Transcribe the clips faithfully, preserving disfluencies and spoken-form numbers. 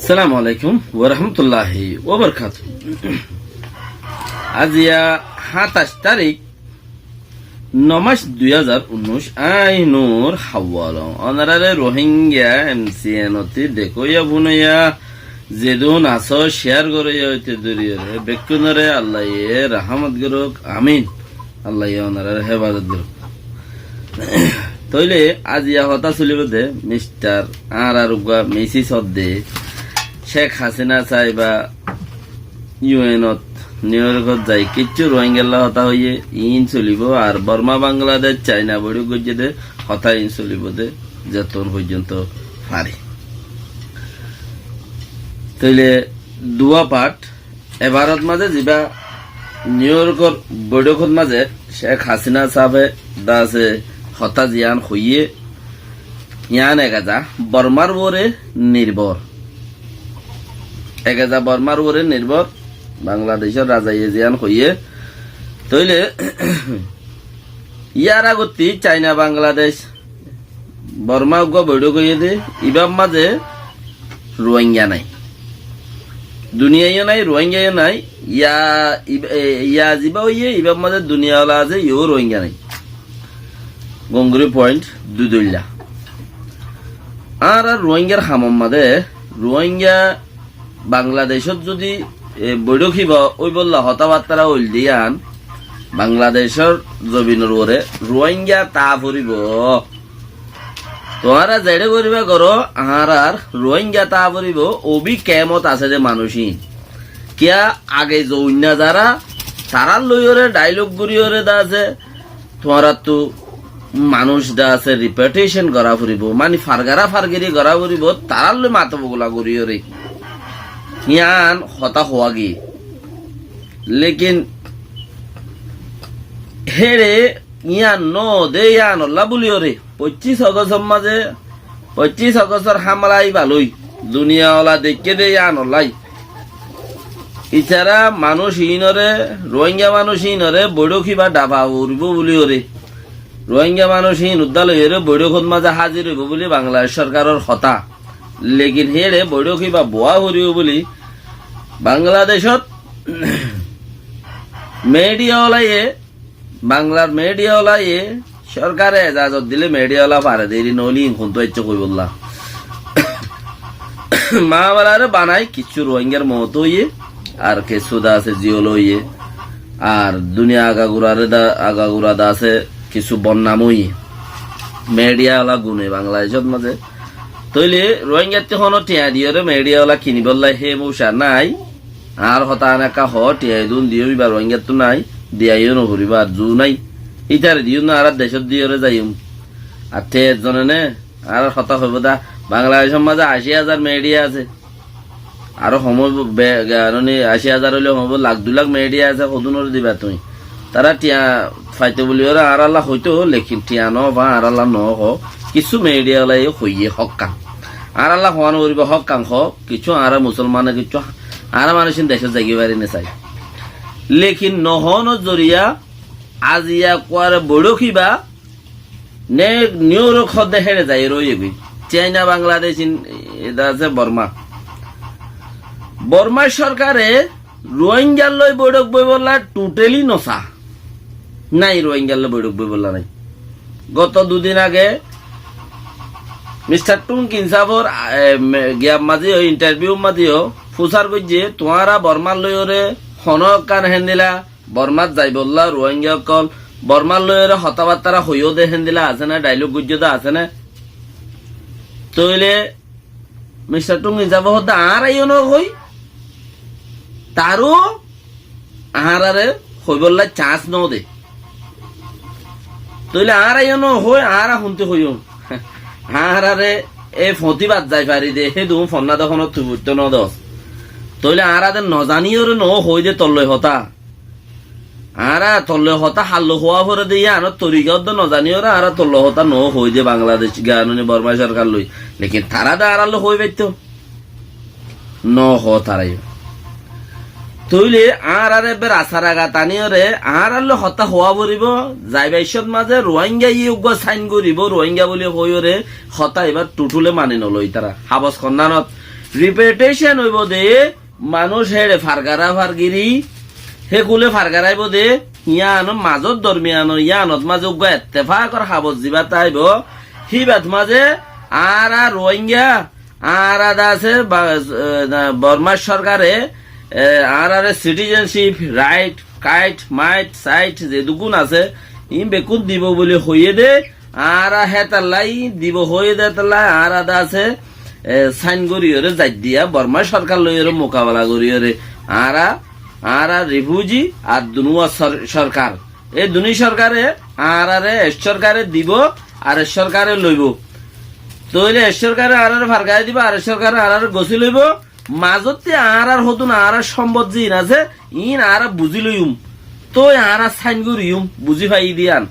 Assalamu alaikum warahmatulláhi wabarakátuhu. Aziya háñtaic tarík, no mac dui házar unnúic, añí Nur Hawwal. Onoráre Rohingya M C N ot dekóiya fúnoiya zedún asó share goróiya óite dóriyoré bekkúnoré Allaye rahámot gorók, amin. Allaye onoráre héfazot gorók. Tóile aziya hotá solibóu de, mistar añárar uggúa message ódde, Sheikh Hasina sáheba U N ot, New York ot zai kiccú Rohingyalla hotá hoiyé, iín solibóu, ar Borma, Bangladec, China boiçók goijjé de hotá iín solibóu de, zetún foijjonto fari. Tóile duwá part, ebarot mazé zibá New York or boiçókot mazé Sheikh Hasina sáhebe de asé hotá ziyán hoiyé, yían ek eza Bormar uore nirbor. Ek eza Bormar uore nirbor, Bangladecor razaye ziyán hoiyé. Tóile yar agottí China, Bangladec, Borma uggúa boiçók óiye de, ibár mazé Rohingya nái. Duniyaiyo nái, Rohingyaiyo nái, ya, ib-, e, ya zibá óiye, ibár mazé duniyawala asé, iyó Rohingya nái. Gongori point dui dóilla. Añára Rohingyar hamor mazé, Rohingya Bangladecót zodi, e, boiçók híba óibolla hotábattára óilde yían, Bangladecór zobinor uore Rohingya táa foribóu. Tuáñra zeçé goríba goró, añárar Rohingya táa foribóu, obi kemot asé de manúic ín. Kiyá age zoinna zará, tarár loiyóre dialogue goríyoré de asé, tuáñrattú manúic de asé repatriation gorá foribóu, mani fargara fargiri gorá foribóu, tarár loi mato bogula goríyoré. Yían hotá hoóa giyé. Lekin héçe yían noó de yíanolla bóliyoré, foccíc Ogostor mazé, foccíc Ogostor hámela íba loi, duniyawala deikké de yíanollái. Itará manúic iínoré, Rohingya manúic iínoré boiçók híba dhafa foribóu bóliyoré. Rohingya manúic iín uddá loiyoré boiçókot mazé házir óibou bóli Bangladec sorkaror hotá. Lekin héçe boiçók híba boá foribóu bóli Bangladecót midiyawalaye Banglar midiyawalaye sorkare ezazot dile midiyawala fare de, eri noóile iín hontú aiccé hoibólla. Maámalaré banai kissú Rohingyar moot óiye, ar kissú de asé ziyól óiye, ar duniya agaguraré de, agagura de asé kissú bonnam óiye. Midiyawala gune Bangladecót mazé. Tóile Rohingyattú honó thiañ diyoré midiyawala kinibólla hé mouca nái. Añár hotá aneká hoó, thiañ edún diyum, íba Rohingyattú nái, diya yó noforibá, ar zu nái. Ítare diyum ná, añára decót diyoré zaiyum. Ar te ezzone né, añárar hotá hoibó dá, Bangladecór mazé ací házar midiya asé. Aró hom óibo, be-, ga-, mane ací házar óile hom óibo, lak dui lak midiya asé, hodúnoré diba tuñí? Tará thiañ faito buli óre añárálla hoitó, lekin thiañ no fa, añárálla no hoó. Kissú midiyawalaye hoiyé hókkan. Añárálla hoá noforibó hókkan hoó, kissú añára musolmane kissú añára manúic ín decót zaigói fari nosai. Lekin no hoónor zoriya aziya kuare boiçók híba, ne New York hoddé héçe zai roiyegói. China, Bangladec, ín, eda asé Borma. Borma sorkare Rohingyar loi boiçók boibolla totally nosa. Nái, Rohingyar loi boiçók boibolla nái. Goto dudin age mistar Tung Khin sáfor, e, me-, giyar mazé yó, interview mazé yó fusár goijjé, tuáñra Bormar loiyoré honó ekkán héndilla Bormat zaibolla Rohingya ókkol Bormar loiyoré hotábattára hoiyó de héndilla asé né, dialogue goijjó de asé né? Tóile mistar Tung Khin sáfe hoódde añára yó no hoi, taró añárare hoibólla chance no de. Tóile añára yó no hoi, añára hontú hoiyum? Añárare e foñtí bad zai fari de, hé dun fonná de honottú fuittó no dos. Tóile añára de no zaniyoré no hoi de tolloi hotá. Añára tolloi hotá halloi hoá fore de, yíanor torika óddo no zaniyoré añára tolloi hotá no hoi de Bangladec ganuni Borma sorkar loi. Lekin tará de añárar loi hoi faittó. No hoó tará yó. Tóile añárar ebbe rasta ragat aniyoré añárar loi hotá hoá foribó, zaibar cómot mazé Rohingya yí uggúa sign goribó, Rohingya buli hoiyoré hotá ibá tuthule mani noloi tará. Habos honnánot Repatriation óibo de, manúic héçe fargara fargiri, hé kule fargaraibó de, yíanor mazór dormiyanor yíanot mazé uggúa ettefakor habor zibá táibo, híbat mazé añára Ruáinga, añára de asé ba-, e, na, Bormar sorkare, e, añárare citizenship, right, kait, mait, sait, zedúkun asé, iín bekkún dibo buli hoiyé de, añára hétalla iín dibo hoiyé de hétalla, añára de asé, e, sain goríyoré zaiddiya, Bormar sorkar loiyóre mukabela goríyoré, añára, añára rifuji ar dunúa sor-, sorkar. E duní sorkare, añárare ek sorkare dibo, ar ek sorkare loibo. Tóile ek sorkare añárare fargái dibo, ar ek sorkare añárare gosí loibo. Mazótte añárar hodún añárar sombot ziín asé, iín añára buzí loiyúm. Tói añára sain goríyum, buzí faiyí de yían.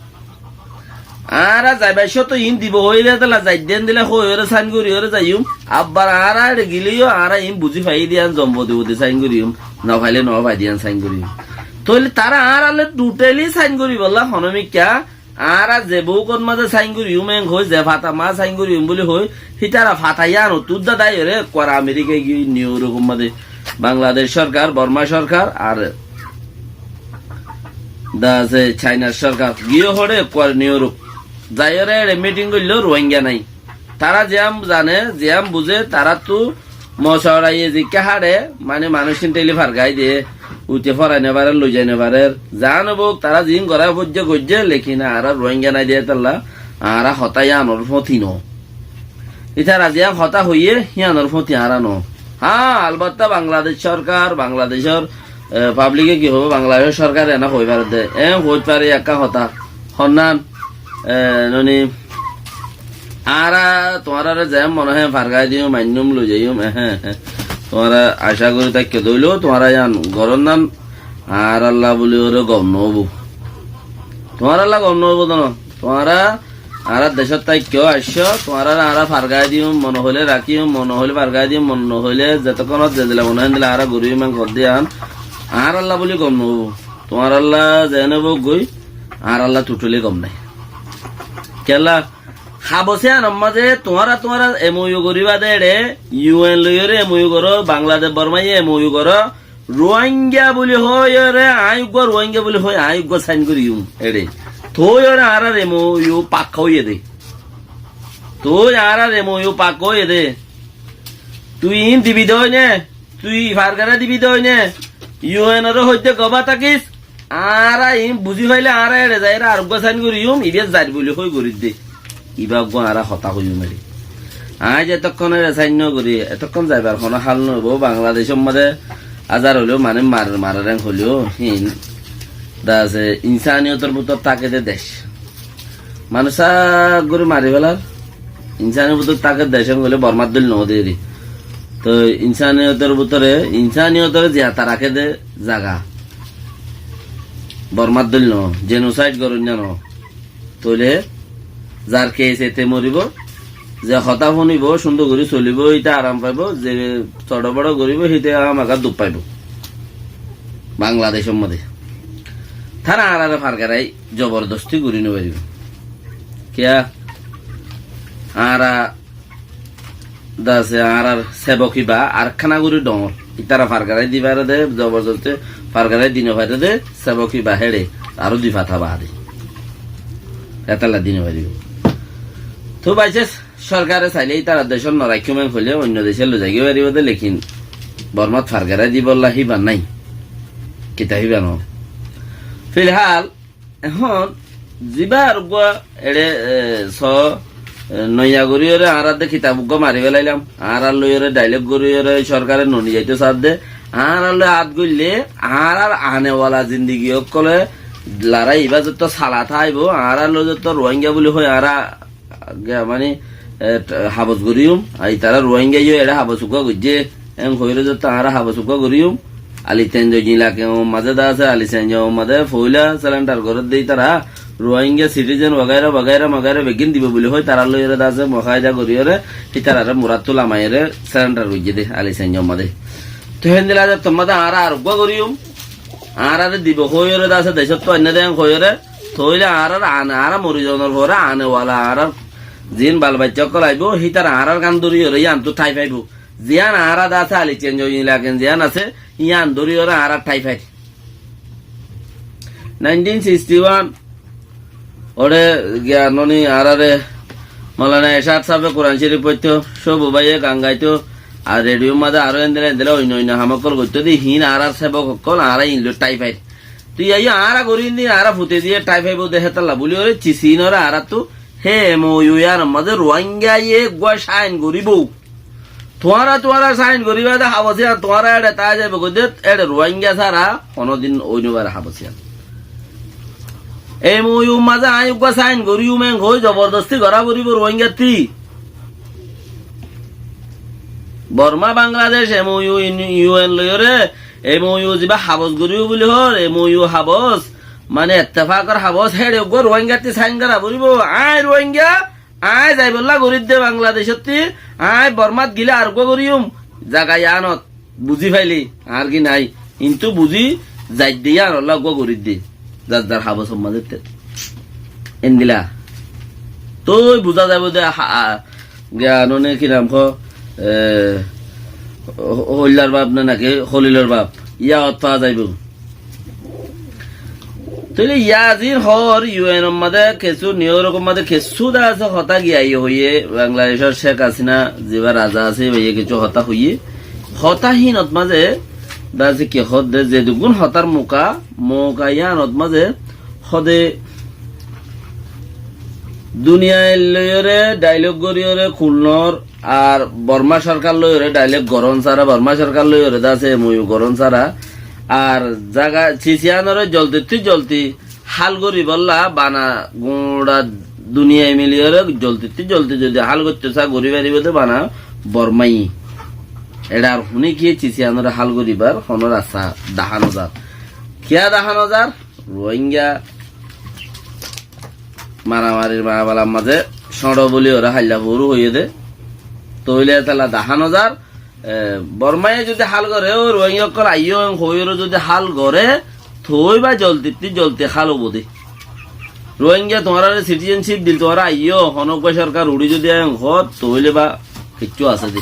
Añára zaibar cómot iín dibo hoiyé de hétalla zaidde héndilla hoiyóre sain goríyoré zaiyúm. Abbar añára héçe gilé yó añára iín buzí faiyí de yían zom bodi bodi sain goríyum. Nofailé nofai de yían sain goríyum. Tóile tará añáralloi totally sain goríbolla honómikká añára ze boukot mazé sain goríyum en hoi, ze fata mazé sain goríyum buli hoi, hítara fata yíanottú uddá dáiyoré ekkuar Amerika giyói New York mazé. Bangladec sorkar, Borma sorkar, ar de asé Chainar sorkar giyó hoçé ekkuar New York. Zaiyoré eçe miting goilló Ruáinga nái. Tará ziyán zane, ziyán buzé, taráttu mocoraye zikká háçe, mani manúic ín théli fargái de, uite forai nofarér, loizai nofarér. Ziyán óuk, tará ziín gorá foijjé goijjé, lekin añára Ruáinga nái de hétalla, añára hotá yíanor fóti noó. Ítara ziyán hotá hoiyé, yíanor fóti añára noó. Hañ, albatta Bangladec sorkar, Bangladecor, e, pablike ki hoibó, Bangladecor sorkare ená hoi faré de. Eén hoóit faré ekká hotá. Honnán, e, noni, añára tuáñráre zeén mone hoó fargái diyum, ainnúm, loizaiyúm, ehe, ehe. Tuáñra acá gorí táikko de óileó, tuáñra yían gorón nán, añárálla buli óre gom noóibo. Tuáñrálla gom noóibo de noó. Tuáñra añárar decót táikko aiccó, tuáñráre añára fargái diyum, mone hoilé rakíyum, mone hoilé fargái diyum, mone nohoilé zetókkonot zedila mone hoó héndila añára goríyum, en hoddé yían. Añárálla buli gom noóibo. Tuáñrálla zeén óibou goi, añárálla totally gom nái. Kiyólla, habos yíanor mazé tuáñra tuáñra M O U goríba de eçé, U N loiyóre M O U goró, Bangladec Bormaye M O U goró, Ruáinga buli hoiyóre, aññí uggúa Ruáinga buli hoi, aññí uggúa sain goríyum eçé. Tói óre añárar M O U pakka óiye de. Tói añárar M O U pakka óiye de. Tui iín dibi de óine, tui fargara dibi de óine, U N ore hoiddé gobá tákis, añára iín buzí failé añára eçe zaiyóre areggúa sain goríyum, ibá zair buli hoi gorídde. Ibá eggúa añára hotá hoiyúm eçé. Aññí zetókkon eçe sain nogorí, etókkon zaibar honó hál noóibo. Bangladecór mazé azar óileó, mane mar-, marer en hoileó, híin de asé insaniyotor bútore táke de dec. Manúic sak gorí mari félar, insaniyotor bútore táke dec en hoilé Bormár dóil noó de eri. Toi insaniyotor bútore, insaniyotor ziyata raké de zaga. Bormár dóil noó, genocide goróinna noó. Tóile zar kes ete moribó, ze hotá fúnibo, cúndor gorí solibó, íte aram faibó, ze soço-boço goríbo, híte hámaká duk faibó. Bangladecór modé. Tará añáráre fargarai zobordosti gorí nofaribó. Kiyá? Añára de asé añárar sebok ibá arekkána gorí dhoóñr. Ítara fargarai di fare de, zobordosti fargarai di nofare de, sebok ibá héçe aró dui fata baade. Hétalla di nofaribó. Tóu by chance sorkare sailé ítarar decót noraikké mane hoilé oinno decé loizaigói faribó de, lekin Bormát fargarai dibolla híba nái. Kitá híba noó. Filhál Ehón zibá ar uggúa eçé, e, só, e, noiya goríyoré añárar de kitab uggúa mari félailam, añárar loiyoré dailog goríyoré sorkare noni zaito saádde, añárar loi át goillé, añárar anewala zindigi ókkole larái ibá zotto sala táibo, añárar loi zotto Ruáinga buli hoi añára Ge mani, e, t-, habos goríyum, ai tará Ruáinga yó eçé habos uggúa goijjé, en hoiyóre zotto añára habos uggúa goríyum. Ali Tenjo jilake o mazé de asé, Ali Tenjo o mazé foila surrender gorédde ítara, Ruáinga citizen wagaira, wagaira, wagaira beggín dibo buli hoi, tará loiyóre de asé, mukaida goríyoré, ítarare muráttu lamaiyóre surrender goijjé de, Ali Tenjo o mazé. Toi héndilla de tomma de añára ar uggúa goríyum, añárare dibo hoiyóre de asé, decóttu ainné de en hoiyóre, Tóile añárar ane, añára mori zonor fore anewala añárar ziín bal baiccá ókkol aibó, hítara añárar gán dóriyoré yíantu thái faibó. Ziyán añára de asé, Ali Cenjo Ilaken ziyán asé, yían dóri óre añára tháifair. Nineteen sixty one, óre giya noni añárare Maulana Ershad sábe Kuran Córif foitto, Cóbu báiye gan gaitó, ar rediyór mazé aró endilla endilla oinno oinno ham ókkol goittó de, híin añárar sébok ókkol, añára híin loi tháifair. Tui aiyó añára gorí endilla, añára fute diye tháifaibóu de hétalla buli óre, cisinoré añárattu hé M O U yíanor mazé Ruáingaye eggúa sáin goríbou. Tuáñra, tuáñra sáin goríba de habos yían, tuáñra éçe tái zaibou goi de, éçe Ruáinga sára honódin ói no fare habos yían. M O U mazé aññí eggúa sáin goríyum en hoi zobordosti gorá foribóu Ruáingattí. Bormá Bangladec M O U in-, U N loiyóre, M O U zibá habos goríyum buli hoór, M O U habos, mane ettefakor habos, héçe eggúa Ruáingattí sáin gorá foribóu. Aññí Ruáinga, aññí zaibolla gorídde Bangladecótti, aññí Bormát gile areggúa goríyum, zaga yíanot buzí failé, añár ki nái, kintu buzí zaidde yíanolla eggúa gorídde, zar zar habosor mazé te. Endilla. Toi buzá zaibou de ha-, a, giya noni ki nam hoó, e, ho-, hoillar baf ne naki holilor baf, yían ot faa zaibou. Tóile yá zin hoór U N or mazé kessú, New York or mazé kessú de asé hotá giyé hoiyé, Bangladecór Cék Hasina zibá raza asé, íbaye kessú hotá hoiyé. Hotá hínot mazé de asé ki hoódde, zedukkún hotár muka, muka yíanot mazé hoóde duniyair loiyóre dhailok goríyóre kulnor, ar Bormá sorkar loiyóre dhailok gorón sára, Bormá sorkar loiyóre de asé M O U gorón sára, ar zaga cis yíanoré zoldittú zoldi hál goríbolla bana guñça duniyai miliyóre zoldittú zoldi zodi hál goittó sá gorí faribóu de bana Bormái. Eçe ar huné kiyé cis yíanoré hál goríbar honó rasta dahá no zar. Kiyá dahá no zar? Ruáinga maramarir mabalar mazé cóñço buli óre hailla foóru hoiyé dé. Tóile étalla dahá no zar, e, Bormáye zodi hál goré, ó Ruáinga ókkol aiyó en hoiyóre zodi hál goré, tói ba zoldittú zoldi hál óibo dé. Ruáinga tuáñráre citizenship dil, tuáñra aiyó, honó eggúa sorkar uçí zodi en hoó, tóile ba kiccú asé dé.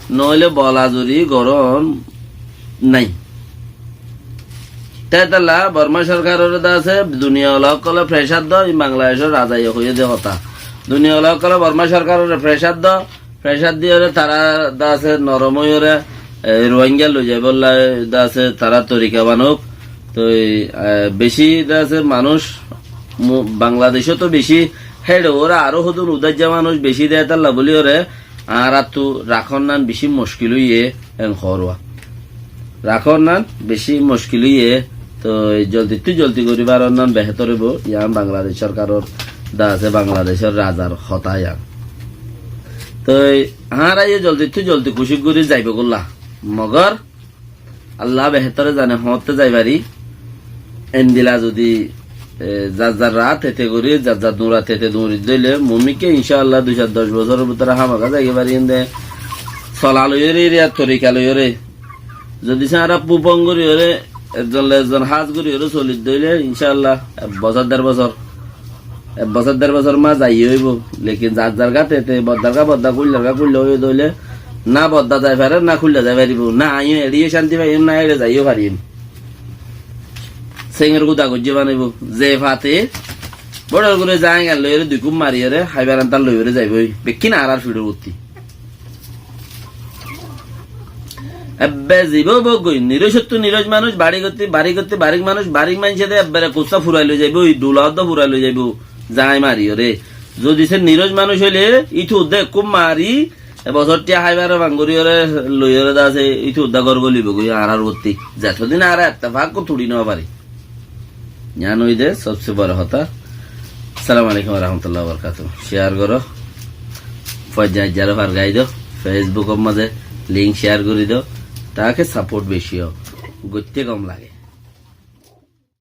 Noóile bola zori gorón nái. Tétalla Bormá sorkaroré de asé, duniya wala ókkole pressure do, in Bangladecór razaye hoiyé de hotá. Duniya wala ókkole Bormá sorkaroré pressure do, pressure diyóre tará de asé norom óiyore, e, Ruáinga loi zaibolla de asé tará torika banouk. Toi, e, beci de asé manúic mu-, Bangladecót to beci héçe óre aró hodún udaijja manúic beci de étalla buli óre, añárattu rakón nan beci muckil óiye en hoór. Rakón nan beci muckil óiye, toi zoldittú zoldi gorí faron nan behétor óibo, yían Bangladec sorkaror de asé, Bangladecór razar hotá yían. Toi añára yó zoldittú zoldi kucíc gorí zaibo golla. Mogor Allah behétore zane hoñtte zai fari. Endilla zodi, e, zar zar raa tete gorí, zar zar duñra tete duñri dóile, mumkin incá Allah dui sair doc bosóror bútore hámaká zaigói fari ende. Sola loiyóre, iriya torika loiyóre. Zodi se añára pupon goríyóre, ekzon loi ekzon hás goríyóre soli dóile, incá Allah, ek bosór der bosór. Ek bosór der bosór ma zaiyé óibo. Lekin zar zar gá tete, boddar gá bodda, kuillor gá kuilla óiye dóile, na bodda zai fare, na kuilla zai faribó, na aññí eçé yó cánti faiyum, na eçé zai yó fariyum. Señor guda goijjé banaibo. Ze fate, bóçor gori zañgan loiyóre, dui kúb mariyóre, háibar antar loiyóre zaibói. Bekkín añárar fiçor utti. Ebbe zibá óuk goi, nirócottu niróc manúic, barígottí, barígottí barík manúic, barík maincé de ebbere kussá furai loi zaibói, dhula óddo furai loi zaibói, zañi mariyóre. Zodi se niróc manúic óile, ítu udda ekku mari, e bosór tiya háibar fán goríyore, loiyóre de asé, ítu udda gór golibo goi añárar uottí. Zetodin añára ettefak tuçi no fari. Yián óilde sobse boro hotá. Assalamu alaikum warahmatullahi wabarakatuhu. Share goró. Foijja ijjaré fargai do. Facebook or mazé link share gorí do. Take support beci ó. Goitte gom lage.